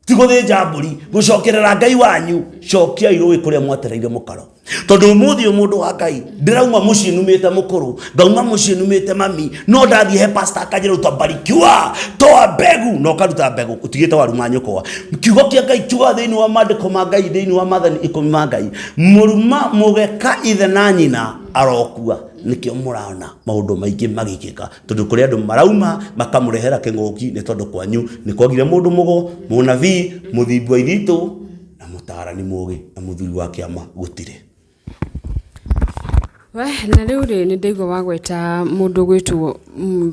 ti gũthĩnja mbũri. Gũcokerera Ngai wanyu, cokiai rũĩ kũrĩa mwatereire mũkaro. Tondũ ũmũthĩ ũyũ, mũndũ wa Ngai, ndĩrauma mũciĩ numĩte mũkũrũ, ngauma mũciĩ numĩte mami, no ndathiĩ he pastor akanjĩra, "Utabarikiwa, toa mbegu," na ũkaruta mbegũ ũtigĩte waru ma nyũkwa. Kiugo kĩa Ngai kiugaga thĩinĩ wa maandĩko ma Ngai, thĩinĩ wa maathani 10 ma Ngai, mũruma mũgeka ithe na nyina arokua. Nĩkĩo mũrona maũndũ maingĩ magĩkĩka, tondũ kũrĩ andũ marauma makamũrehera kĩng'ũki, nĩ tondũ kwanyu nĩ kwagire mũndũ mũgo, mũnabii, mũthingu wa ithitũ, na mũtaarani mũgĩ, na mũthuri wa kĩama gũtirĩ. We, na rĩu rĩ, nĩ ndaigua wagweta mũndũ gwĩtwo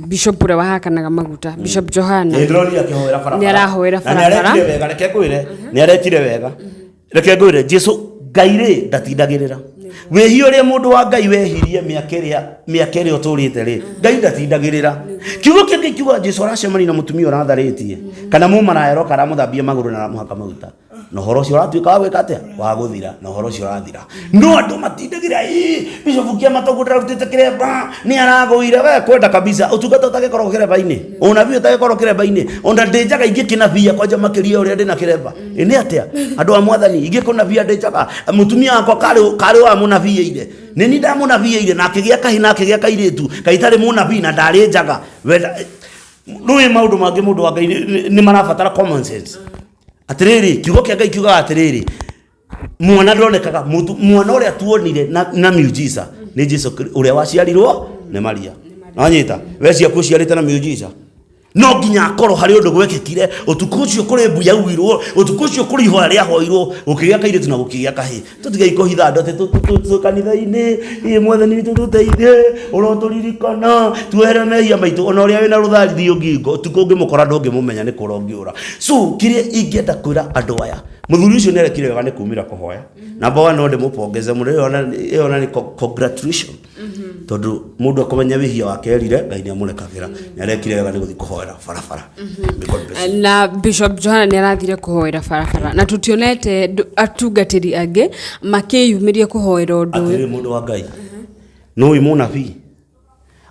bishop ũrĩa wahakanaga maguta, Bishop Johana. Nĩ ndĩronire akĩhoera barabara. Nĩ arahoera Na nĩ barabara. arekire wega. Reke ngwĩre, nĩ arekire wega. Reke ngwĩre, Jesu Ngai rĩ ndatindagĩrĩra wĩhia ũrĩa mũndũ wa Ngai wehirie mĩaka ĩrĩa ũtũrĩte rĩ. Ngai ndatindagĩrĩra. Kiugo kĩngĩ kiuga Jesu aracemania na mũtumia ũratharĩtie kana mũmaraya, aroka aramũthambia magũrũ na aramũhaka maguta, na ũhoro ũcio ũratuĩka wa gwĩka atĩa? Wa gũthira. Na ũhoro ũcio ũrathira, no andũ matindagĩra. Ĩ bishop kĩama toguo ndĩrarutĩte kĩremba nĩ aragũire. We kwenda kabisa ũtungata ũtagĩkorwo kĩremba-inĩ, ũnabii ũtagĩkorwo kĩremba-inĩ. Ona ndĩ njaga ingĩkĩnabia kwanja makĩria ũrĩa ndĩna kĩremba. Ĩ nĩ atĩa, andũ a Mwathani, ingĩkũnabia ndĩ njaga? Mũtumia wakwa karĩ wa mũnabiĩire, nĩ ni ndamũnabiĩire na akĩgĩa kahĩ na akĩgĩa kairĩtu kaitarĩ mũnabii na ndarĩ njaga. Wenda rũĩ maũndũ mangĩ, mũndũ wa Ngai, nĩ marabatara common sense. Atĩrĩrĩ, kiugo kĩa Ngai kiugaga atĩrĩrĩ, mwana ndonekaga mwana ũrĩa tuonire na miujiza nĩ Jesu ũrĩa waciarirwo nĩ Maria. Nanyita we ciaku ũciarĩte na miujiza, no nginya akorwo harĩ ũndũ gwekĩkire ũtukũ ũcio, kũrĩ mbu yauirwo ũtukũ ũcio, kũrĩ ihoya rĩahoirwo, gũkĩgĩa kairĩtu na gũkĩgĩa kahĩ. Tũtigei kũhitha andũ atĩ kanitha-inĩ, ĩ Mwathani witũ tũteithie, ũrotũririkana, tuohere mehia maitũ. Ona ũrĩa wĩna rũtharithio ngingo, ũtukũ ũngĩmũkora ndũngĩmũmenya, nĩ kũra ũngĩũra. So kĩrĩa ingĩenda kwĩra andũ aya, mũthuri ũcio nĩ arekire wega nĩ kumĩra kũhoya. Number one, no ndĩmũpongeze mũno. Ĩyo ona nĩ congratulation, tondũ mũndũ akũmenya wĩhia wake erire, Ngai nĩ amũrekagĩra. Nĩ arekire wega nĩ gũthiĩ kũhoera barabara. May God bless you. Na Bishop Johana nĩ arathire kũhoera barabara, na tũtionete atungatĩri angĩ makĩyumĩria kũhoera ũndũ ũyũ. Atĩrĩrĩ, mũndũ wa Ngai, no wĩ mũnabii,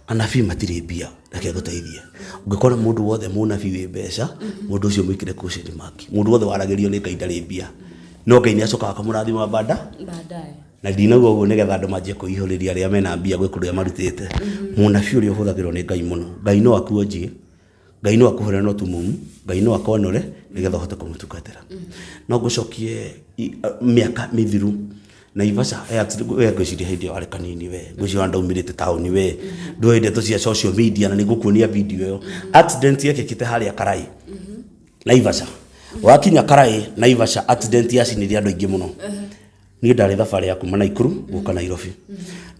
anabii matirĩ mbia. Reke ngũteithie, ũngĩkora mũndũ wothe mũnabii wĩ mbeca, mũndũ ũcio mũikĩre question mark. Mũndũ wothe waragĩrio nĩ Ngai ndarĩ mbia, no Ngai nĩ acokaga akamũrathima bada baadaye. Na ndinauga ũguo nĩgetha andũ manjie kwĩihũrĩria arĩa mena mbia gwĩ kũrĩa marutĩte. Mũnabii ũrĩa ũhũthagĩrwo nĩ Ngai mũno, Ngai no akuonjie, Ngai no akũhũre no tumumu, Ngai no akonore nĩgetha ũhote kũmũtungatĩra. No ngũcokie mĩaka mĩthiru Naivasha, we ngwĩciria hĩndĩ ĩyo warĩ kanini. We ngwĩciria ona ndaumĩrĩte taũni, we ndũĩ ndeto cia social media, na nĩ ngũkuonia video ĩyo. Accident yekĩkĩte harĩa Karai, Naivasha. Wakinya Karai Naivasha, accident yacinire andũ aingĩ mũno. Niĩ ndarĩ thabarĩ ya kuma Naikuru gũka Nairobi,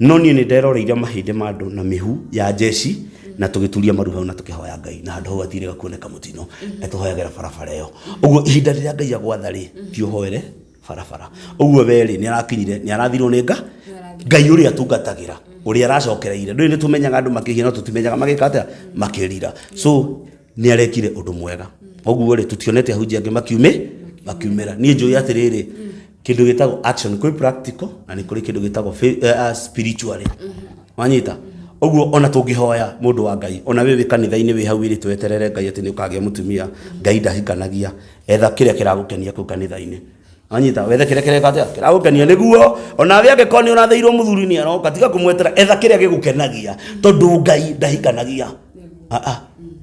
no niĩ nĩ nderoreire mahĩndĩ ma andũ na mĩhu ya njeci, na tũgĩturia maru hau na tũkĩhoya Ngai, na handũ hau hatirĩ kuoneka mũtino, na tũhoyagĩra barabara ĩyo. Ũguo ihinda rĩrĩa Ngai agwatha rĩ, ti ũhoere Barabara. Ũguo we rĩ, nĩ arakinyire, nĩ arathirwo nĩ nga Ngai ũrĩa atungatagĩra, ũrĩa aracokereire. Ndũĩ nĩ tũmenyaga andũ makĩhia, no tũtimenyaga magĩka atĩa, makĩrira. So nĩ arekire ũndũ mwega. Ũguo rĩ, tũtionete ahunjia angĩ makiumĩra. Niĩ njũĩ atĩrĩrĩ, kĩndũ gĩtagwo action kwĩ practical na nĩ kũrĩ kĩndũ gĩtagwo spiritually. Wanyita? Ũguo ona tũngĩhoya mũndũ wa Ngai, ona wĩ kanitha-inĩ wĩ hau wĩrĩtwo weterere Ngai atĩ nĩ ũkagĩa mũtumia, Ngai ndahikanagia. Etha kĩrĩa kĩragũkenia kũu kanitha-inĩ. Wanyita? Wethe kĩrĩa kĩreka atĩa? Kĩragũkenia nĩguo onawe angĩkorwo nĩ ũrathĩirwo mũthuri nĩ aroka, tiga kũmwetera, etha kĩrĩa gĩgũkenagia tondũ Ngai ndahikanagia.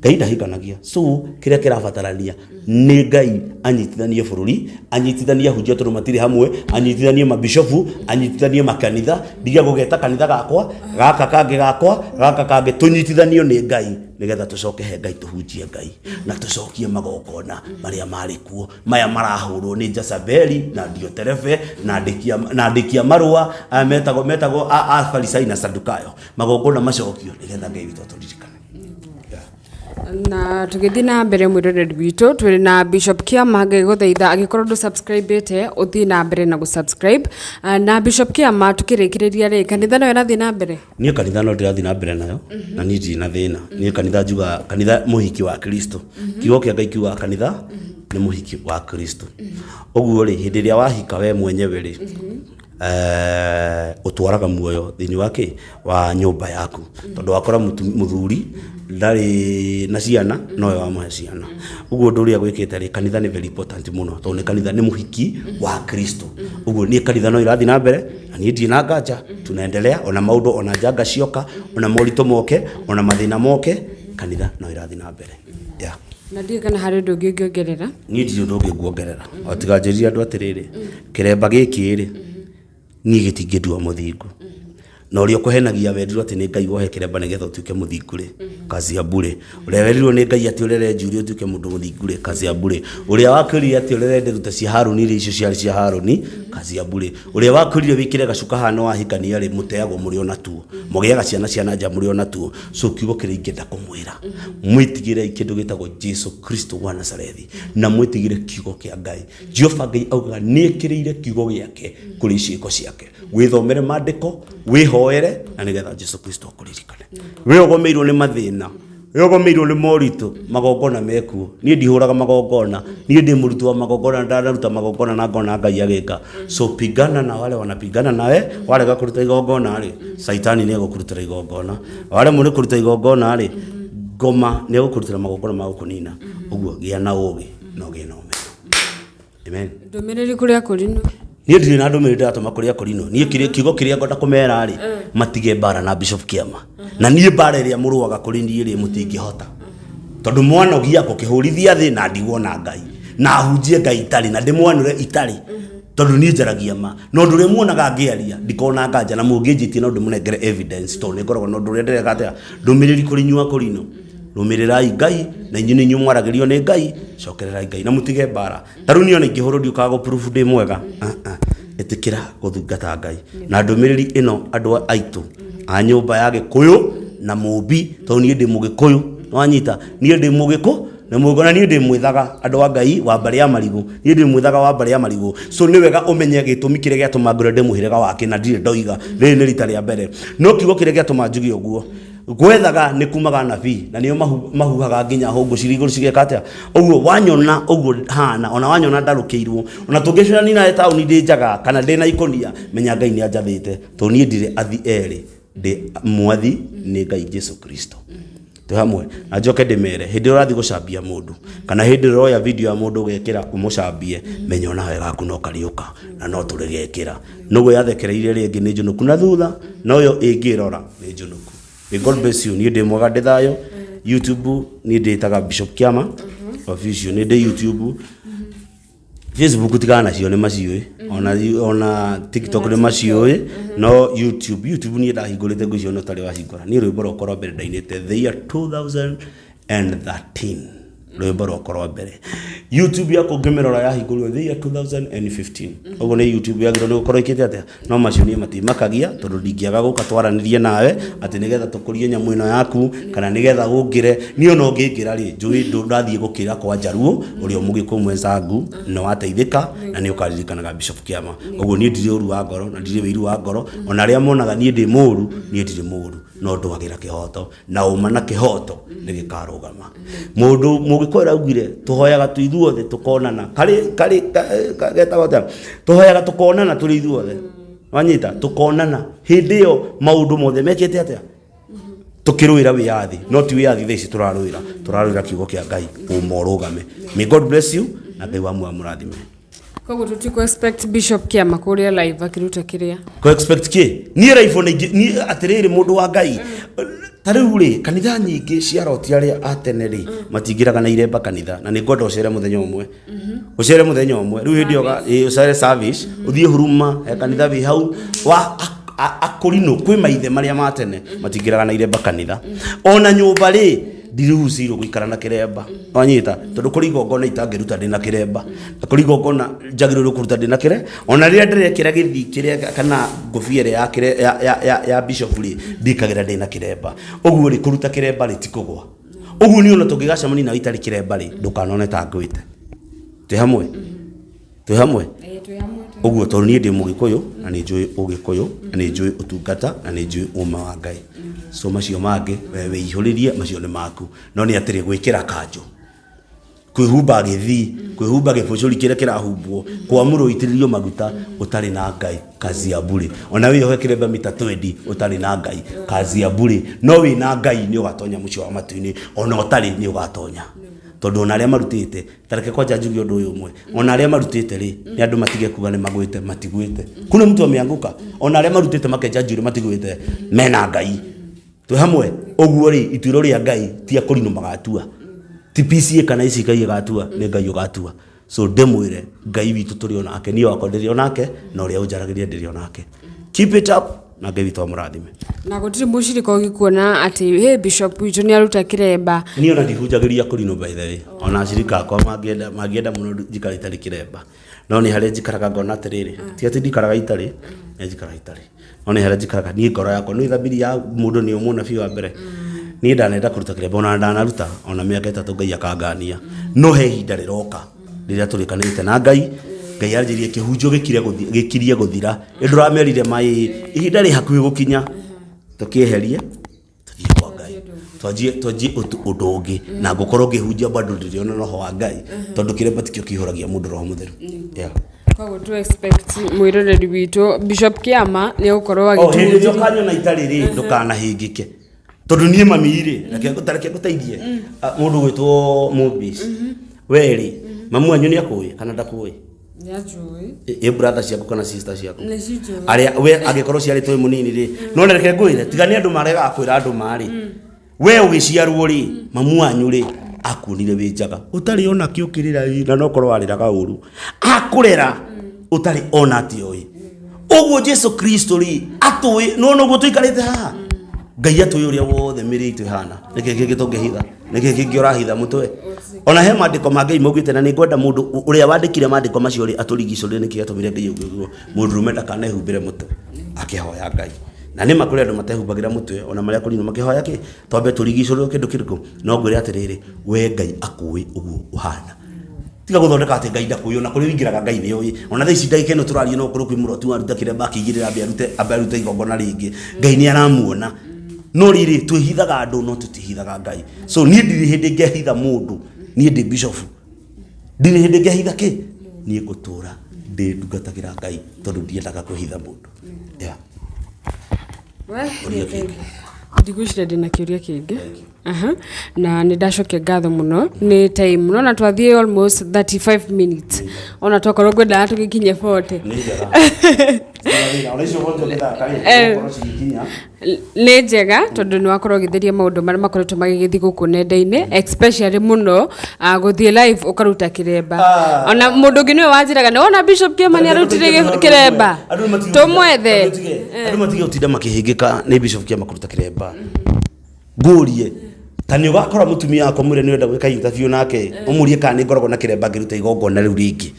Ngai ndahikanagia. So kĩrĩa kĩrabatarania nĩ Ngai anyitithanie bũrũri, anyitithanie ahunjia tondũ matirĩ hamwe, anyitithanie mabishofu, anyitithanie makanitha, ndige gũgeta kanitha gakwa, gaka kangĩ gakwa, gaka kangĩ, tũnyitithanio nĩ Ngai nĩgetha tũcoke he Ngai, tũhunjie Ngai na tũcokie magongona marĩa marĩ kuo, maya marahũrwo nĩ Jezebeli na Dioterefe na andĩki a marũa aya metagwo a Farisai na Sadukayo. Magongona macokio nĩgetha Ngai witũ atũririkane. Na tũgĩthiĩ na mbere mwĩroreri witũ, twĩrĩ na Bishop Kĩama. Ngĩgũthaitha angĩkorwo ndũ subscribe-ĩte, ũthiĩ na mbere na gũ-subscribe. Na Bishop Kĩama, tũkĩrĩkĩrĩria rĩ, kanitha no ĩrathiĩ na mbere? Niĩ kanitha no ndĩrathiĩ na mbere nayo, na niĩ ndirĩ na thĩna. Niĩ kanitha njugaga kanitha mũhiki wa Kristo. Kiugo kĩa Ngai kiugaga kanitha nĩ mũhiki wa Kristo. Ũguo rĩ, hĩndĩ ĩrĩa wahika we mwenyewe rĩ, ũtwaraga muoyo thĩinĩ wa kĩ wa nyũmba yaku, tondũ wakora mũthuri ndarĩ na ciana, nowe wamũhe ciana. Ũguo ũndũ ũrĩa gwĩkĩte rĩ, kanitha nĩ very important mũno, tondũ nĩ kanitha nĩ mũhiki wa Kristo. Ũguo niĩ kanitha no ĩrathiĩ na mbere, na niĩ ndirĩ na nganja, tunaendelea ona maũndũ, ona njanga cioka, ona moritũ moke, ona mathĩna moke, kanitha no ĩrathiĩ na mbere. Yeah. Na ndiũĩ kana harĩ ũndũ ũngĩ ũngĩongerera? Niĩ ndirĩ ũndũ ũngĩ nguongerera, o tiga njĩrire andũ atĩrĩrĩ, kĩremba gĩkĩ rĩ, niĩ gĩtingĩndua mũthingu. Na ũrĩa ũkũhenagia werirwo atĩ nĩ Ngai wohe kĩremba nĩgetha ũtuĩke mũthingu rĩ, kazi ya bure. Ũrĩa werirwo nĩ Ngai atĩ ũrere njuĩrĩ ũtuĩke mũndũ mũthingu rĩ, kazi ya bure. Ũrĩa wakwĩrire atĩ ũrere nderu ta cia Harũni rĩ, icio ciarĩ cia Harũni, kazi ya bure. Ũrĩa wakwĩrire wĩkĩre gacuka haha nĩ wahikania rĩ, mũteagwo mũrĩ o natuo. Mũgĩaga ciana cia na nja mũrĩ o natuo. So kiugo kĩrĩa ingĩenda kũmwĩra, mwĩtigĩrei kĩndũ gĩtagwo Jesu Kristo wa Nazarethi, na mwĩtigĩre kiugo kĩa Ngai. Jehova Ngai augaga nĩ ekĩrĩire kiugo gĩake kũrĩ ciĩko ciake. Wĩthomere maandĩko, wĩhoere, na nĩgetha Jesu Kristo akũririkane. We ũgomeirwo nĩ mathĩna, we ũgomeirwo nĩ moritũ, magongona mekuo. Niĩ ndihũraga magongona, niĩ ndĩ mũruti wa magongona, ndanaruta magongona na ngona Ngai agĩka. So pigana na wale wanapigana nawe, warega kũruta igongona rĩ, Saitani nĩ egũkũrutĩra igongona. Waremwo nĩ kũruta igongona rĩ, ngoma nĩ egũkũrutĩra magongona ma gũkũnina. Ũguo gĩa na ũgĩ na ũgĩe na ũmenyo. Amen. Ndũmĩrĩri kũrĩ Akorino? Niĩ ndirĩ na ndũmĩrĩri ndĩratũma kũrĩ Akorino. Niĩ kiugo kĩrĩa ngwenda kũmera rĩ, matige mbara na Bishop Kĩama. Na niĩ mbara ĩrĩa mũrũaga kũrĩ niĩ rĩ, mũtingĩhota. Tondũ mwanogia ngũkĩhũrithia thĩ na ndigwo na Ngai. Na hunjie Ngai itarĩ, na ndĩmwanũre itarĩ. Tondũ niĩ njaragia ma. Na ũndũ ũrĩa muonaga ngĩaria, ndikoragwo na nganja, na mũngĩnjĩtia no ndĩmũnengere evidence, tondũ nĩ ngoragwo na ũndũ ũrĩa ndĩreka atĩa. Ndũmĩrĩri kũrĩ inyuĩ Akorino, rũmĩrĩrai Ngai, na inyuĩ nĩ inyuĩ mwaragĩrio nĩ Ngai, cokererai Ngai na mũtige mbara. Ta rĩu niĩ ona ingĩhũrwo ndiũkaga gũ prove ndĩ mwega. Ĩtĩkĩra gũthungata Ngai. Na ndũmĩrĩri ĩno andũ aitũ a nyũmba ya Gĩkũyũ na Mũmbi, tondũ niĩ ndĩ Mũgĩkũyũ, nĩwanyita? Niĩ ndĩ Mũgĩkũ na Mũgĩkũyũ, na niĩ ndĩ mwĩthaga andũ a Ngai wa mbarĩ ya Marigũ, niĩ ndĩ mwĩthaga wa mbarĩ ya Marigũ. So nĩ wega ũmenye gĩtũmi kĩrĩa gĩatũma ngwĩre ndĩ mũhĩrĩga wake na ndirĩ ndoiga, rĩrĩ nĩ rita rĩa mbere. No kiugo kĩrĩa gĩatũma njuge ũguo, gwethaga nĩ kumaga nabii na nĩo mahuhaga nginya hũngũ cirĩ igũrũ cigeka atĩa. Ũguo wanyona ũguo hana, ona wanyona ndarũkĩirwo, ona tũngĩcemania nawe taũni ndĩ njaga kana ndĩ na ikũnia, menya Ngai nĩ anjathĩte, tondũ niĩ ndirĩ athi erĩ, ndĩ mwathi nĩ Ngai Jesu Kristo. Twĩ hamwe. Na njoke ndĩmere, hĩndĩ ĩrĩa ũrathiĩ gũcambia mũndũ kana hĩndĩ ĩrĩa ũroya video ya mũndũ ũgekĩra ũmũcambie, menya onawe gaku no karĩũka na no tũrĩgekĩra. Nũgũ yathekereire rĩngĩ nĩ njũnũku na thutha, noyo ĩngĩrora nĩ njũnũku. May God bless you. Niĩ ndĩ mwega, ndĩ thayũ. YouTube niĩ ndĩtaga Bishop Kĩama official, nĩ ndĩ YouTube. Facebook tigana nacio nĩ maciũĩ, ona TikTok nĩ maciũĩ, no YouTube niĩ ndahingũrĩte ngwĩciria ona ũtarĩ wahingũra. Niĩ rwĩmbo rwakwa rwa mbere ndainĩte the year 2013. Rwĩmbo rwakwa rwa mbere YouTube yakwa ũngĩmĩrora yahingũrirwo the year 2015. Ũguo nĩ YouTube yagĩrĩirwo nĩ gũkorwo ĩkĩte atĩa? No macio niĩ matimakagia, tondũ ndingĩaga gũka twaranĩrie nawe atĩ nĩgetha tũkũrie nyamũ ĩno yaku, kana nĩgetha ũngĩre. Niĩ ona ũngĩngĩra rĩ, njũĩ ndũrathiĩ gũkĩra kwa Njaruo ũrĩa Mũgĩkũyũ mwenzangu, na wateithĩka na nĩ ũkaririkanaga Bishop Kĩama. Ũguo niĩ ndirĩ ũru wa ngoro na ndirĩ wĩiru wa ngoro, ona arĩa monaga niĩ ndĩ mũru, niĩ ndirĩ mũru, no ndũagĩra kĩhoto na ũma, na kĩhoto nĩ gĩkarũgama. Mũndũ Mũgĩkũyũ araugire tũhoyaga twĩ ithuothe tũkonana karĩ karĩ getagwo atĩa? Tũhoyaga tũkonana tũrĩ ithuothe, wanyita, tũkonana hĩndĩ ĩyo maũndũ mothe mekĩte atĩa? Tũkĩrũĩra wĩyathi, no ti wĩyathi thaa ici tũrarũĩra, tũrarũĩra kiugo kĩa Ngai, ũma ũrũgame. May God bless you, na Ngai wa muoyo amũrathime. Koguo tũtikũ expect Bishop Kĩama kũrĩa live akĩruta kĩrĩa? Ko expect kĩ? Niĩ live ona ingĩ niĩ atĩrĩrĩ, mũndũ wa Ngai, ta rĩu rĩ, kanitha nyingĩ cia roti arĩa a tene rĩ, matingĩraga na iremba kanitha, na nĩ ngwenda ũcere mũthenya ũmwe, ũcere mũthenya ũmwe rĩu hĩndĩ ĩyo ũcere service, ũthiĩ huruma he kanitha wĩ hau wa akũrinũ kwĩ maithe marĩa ma tene matingĩraga na iremba kanitha. Ona nyũmba rĩ, ndiruhucirwo gũikara na kĩremba, wanyita, tondũ kũrĩ igongona itangĩruta ndĩna kĩremba, na kũrĩ igongona njagĩrĩirwo kũruta ndĩna kĩre. Ona rĩrĩa ndĩrekĩra gĩthii kĩrĩa kana ngũbia ĩrĩa ya kĩre ya bishop rĩ, ndikagĩra ndĩna kĩremba. Ũguo rĩ, kũruta kĩremba rĩ, ti kũgwa. Ũguo niĩ ona tũngĩgacemania nawe itarĩ kĩremba rĩ, ndũkanone ta ngwĩte. Twĩ hamwe, twĩ hamwe. Ũguo tondũ niĩ ndĩ Mũgĩkũyũ na nĩ njũĩ Ũgĩkũyũ na nĩ njũĩ ũtungata na nĩ njũĩ ũma wa Ngai. So macio mangĩ we wĩihũrĩrie, macio nĩ maku. No nĩ atĩrĩ, gwĩkĩra kanjũ, kwĩhumba gĩthii, kwĩhumba gĩbũcũri kĩrĩa kĩrahumbwo, kwamũrwo itĩrĩrio maguta ũtarĩ na Ngai, kazi ya bure. Ona wĩyohe kĩremba mita 20 ũtarĩ na Ngai, kazi ya bure. No wĩna Ngai nĩ ũgatonya mũciĩ wa matu-inĩ, ona ũtarĩ nĩ ũgatonya, tondũ ona arĩa marutĩte, tareke kwanja njuge ũndũ ũyũ ũmwe, ona arĩa marutĩte rĩ, nĩ andũ matige kuga nĩ magwĩte. Matigwĩte. Kuna mtu ameanguka? Ona arĩa marutĩte makenja njuĩrĩ matigwĩte, mena Ngai. Twĩ hamwe. Ũguo rĩ, ituĩro rĩa Ngai ti akũrinũ magatua, ti PCA kana ici Ngai ĩgatua, nĩ Ngai ũgatua. So ndĩmwĩre Ngai witũ tũrĩ onake, niĩ wakwa ndĩrĩ onake, na ũrĩa ũnjaragĩria ndĩrĩ onake. Keep it up, na Ngai witũ amũrathime. Na gũtirĩ mũcirika ũgĩkuona atĩ hey, Bishop witũ nĩ aruta kĩremba? Niĩ ona ndihunjagĩria kũrinũ, by the way. Ona acirika akwa mangĩenda mũno njikare itarĩ kĩremba, no nĩ harĩa njikaraga ngona atĩrĩrĩ, ti atĩ ndikaraga itarĩ, nĩ njikaraga itarĩ, no nĩ harĩa njikaraga niĩ ngoro yakwa nĩ thamiri ya mũndũ nĩyo mũnabii wa mbere. Niĩ ndanenda kũruta kĩremba, ona ndanaruta ona mĩaka 3, Ngai akangania. No he ihinda rĩroka rĩrĩa tũrĩkanĩte na Ngai. Ngai anjĩrie kĩhunjio gĩkire gĩkirie gũthira, ĩndũramerire mai ihinda rĩ hakuhĩ gũkinya, tũkĩeherie tũthiĩ kwa Ngai, twanjie ũndũ ũngĩ, na ngũkorwo ngĩhunjia bado ndĩrĩona roho wa Ngai, tondũ kĩremba tikĩo kĩihũragia mũndũ roho mũtheru. Yeah. Koguo tu expect mwĩroreri witũ Bishop Kĩama nĩ egũkorwo O hĩndĩ ĩrĩa ũkanyona itarĩ rĩ, ndũkanahĩngĩke, tondũ niĩ mami rĩ, reke ngũteithie. Ah, mũndũ gwĩtwo Mobis, we rĩ, mamu wanyu nĩ akũĩ kana ndakũĩ? Nĩanjũĩ. Ĩ brother ciaku kana sister ciaku? Nĩ cinjũĩ. Arĩa we angĩkorwo ciarĩtwo wĩ mũnini rĩ, no reke ngwĩre, tiga nĩ andũ maregaga kwĩra andũ marĩ we ũgĩciarwo rĩ, mamu wanyu rĩ, akuonire wĩ njaga ũtarĩ ona kĩ ũkĩrĩra ĩ, na no korwo warĩraga ũru, akũrera ũtarĩ ona atĩ oĩ. Ũguo Jesu Kristo rĩ, atũĩ nona ũguo tũikarĩte haha. Ngai atũĩ ũrĩa wothe mĩrĩ itũ ĩhana. Nĩkĩ kĩngĩ tũngĩhitha? Nĩkĩ kĩngĩ ũrahitha mũtwe? Ona he maandĩko ma Ngai maugĩte, na nĩ ngwenda mũndũ ũrĩa wandĩkire maandĩko macio rĩ, atũrigicũrĩre nĩkĩ gĩatũmire Ngai auge ũguo, mũndũrũme ndakanehumbĩre mũtwe akĩhoya Ngai. Na nĩ ma kũrĩ andũ matehumbagĩra mũtwe ona marĩa kũrinũ makĩhoya kĩ. Twambe tũrigicũrĩrwo kĩndũ kĩrĩkũ. No ngwĩre atĩrĩrĩ, we Ngai akũĩ ũguo ũhana. Tiga gũthondeka atĩ Ngai ndakũĩ. Ona kũrĩa ũingĩraga Ngai nĩ oĩ. Ona thaa ici ndagĩka ĩno tũraria, no ũkorwo kwĩ mũroti waruta kĩremba akĩigĩrĩra, ambe arute, ambe arute igongona rĩngĩ, Ngai nĩ aramuona. No rĩrĩ, twĩhithaga andũ no tũtihithaga Ngai. So niĩ ndirĩ hĩndĩ ngehitha mũndũ. Niĩ ndĩ bishop, ndirĩ hĩndĩ ngehitha kĩ. Niĩ ngũtũra ndĩ ndungatagĩra Ngai, tondũ ndiendaga kwĩhitha mũndũ. Yeah. We, Ũria kĩngĩ. Ndigwĩciria ndĩna kĩũria kĩngĩ. Aha. Na nĩ ndacokia ngatho mũno nĩ time nona twathiĩ almost 35 minutes, ona twakorwo ngwendaga tũgĩkinye 40. Nĩ njega. Ona icio wothe ũgĩthaka rĩ, ũgũkorwo cigĩkinya. Nĩ njega tondũ nĩ wakorwo ũgĩtheria maũndũ marĩa makoretwo magĩgĩthiĩ gũkũ nenda-inĩ, especially mũno gũthiĩ live ũkaruta kĩremba. Ah. Ona mũndũ ũngĩ nĩwe wanjĩraga nĩ wona Bishop Kĩama nĩ arutire kĩremba, Andũ nĩ matige tũmwethe. Andũ matige gũtinda makĩhĩngĩka nĩ Bishop Kĩama kũruta kĩremba. Ngũrie, Ta nĩ ũgakora mũtumia wakwa mwĩre nĩ ũrenda gwĩka interview nake, ũmũrie kana nĩ ngoragwo na kĩremba ngĩruta igongona rĩu rĩngĩ.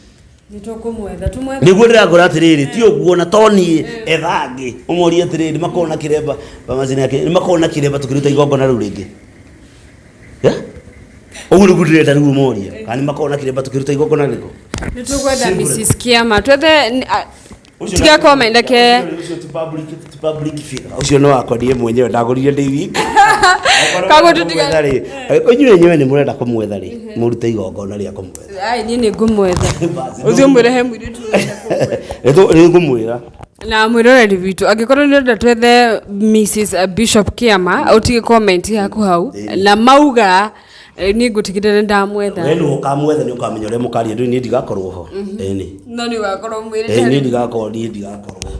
Nĩ tũkũmwetha, tũmwethe. Nĩguo ndĩrakwĩra atĩrĩrĩ, ti ũguo na to niĩ, etha angĩ ũmorie atĩrĩrĩ, nĩ makoragwo na kĩremba pharmacy yake, nĩ makoragwo na kĩremba tũkĩruta igongona rĩu rĩngĩ. Yeah? Ũguo nĩguo ndĩrenda rĩu ũmorie kana nĩ makoragwo na kĩremba tũkĩruta igongona rĩrĩkũ. Nĩ tũgwetha Mrs. Kiama, twethe Ũcio tiga comment reke. Ũcio ti public figure. Ũcio nĩ wakwa niĩ mwenyewe, ndagũrire ndĩ wiki. Koguo tũtiga- Kũmwetha rĩ, angĩkorwo inyuĩ enyewe nĩ mũrenda kũmwetha rĩ, mũrute igongona rĩa kũmwetha. Ai, niĩ nĩ ngũmwetha. Basi. Ũthiĩ ũmwĩre he mũirĩtu ũrenda kũmwetha. Nĩ ngũmwĩra. Na mwĩroreri witũ, angĩkorwo nĩ ũrenda twethe Mrs. Bishop Kiama, ũtige comment yaku hau na mauga niĩ ngũtigĩrĩra nĩ ndamwetha. We nĩwe ũkamwetha, nĩ ũkamenya ũrĩa mũkaria, ndũĩ niĩ ndigakorwo ho. Ĩni. No nĩ ũgakorwo mwĩrĩte. Niĩ ndigakorwo, niĩ ndigakorwo ho.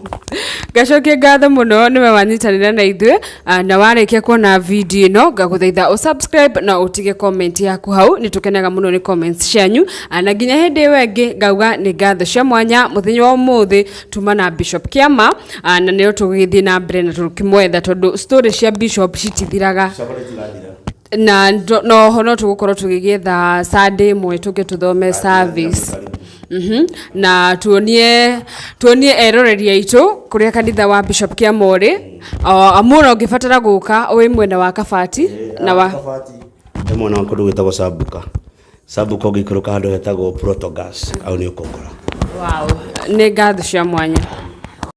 Ngacokia ngatho mũno nĩwe wanyitanĩra na ithuĩ, na warĩkia kuona video ĩno ngagũthaitha ũsubscribe na ũtige comment yaku hau, nĩ tũkenaga mũno nĩ comments cianyu. Na nginya hĩndĩ ĩyo ĩngĩ ngauga nĩ ngatho cia mwanya mũthenya wa ũmũthĩ tuma na Bishop Kiama, na nĩo tũgĩthiĩ na mbere na tũkĩmwetha tondũ story cia Bishop citithiraga. Na noho no tũgũkorwo tũgĩgĩetha Sunday ĩmwe tũke tũthome service. Na tuonie eroreri aitũ kũrĩa kanitha wa Bishop Kiama ũrĩ. Amu ona ũngĩbatara gũka wĩ mwena wa Kabati na wa He mwena wa kũndũ gwĩtagwo Sambuka. Sambuka ũngĩikũrũka handũ hetagwo Protogas, hau nĩ ũkũngora. Wow, nĩ ngatho cia mwanya.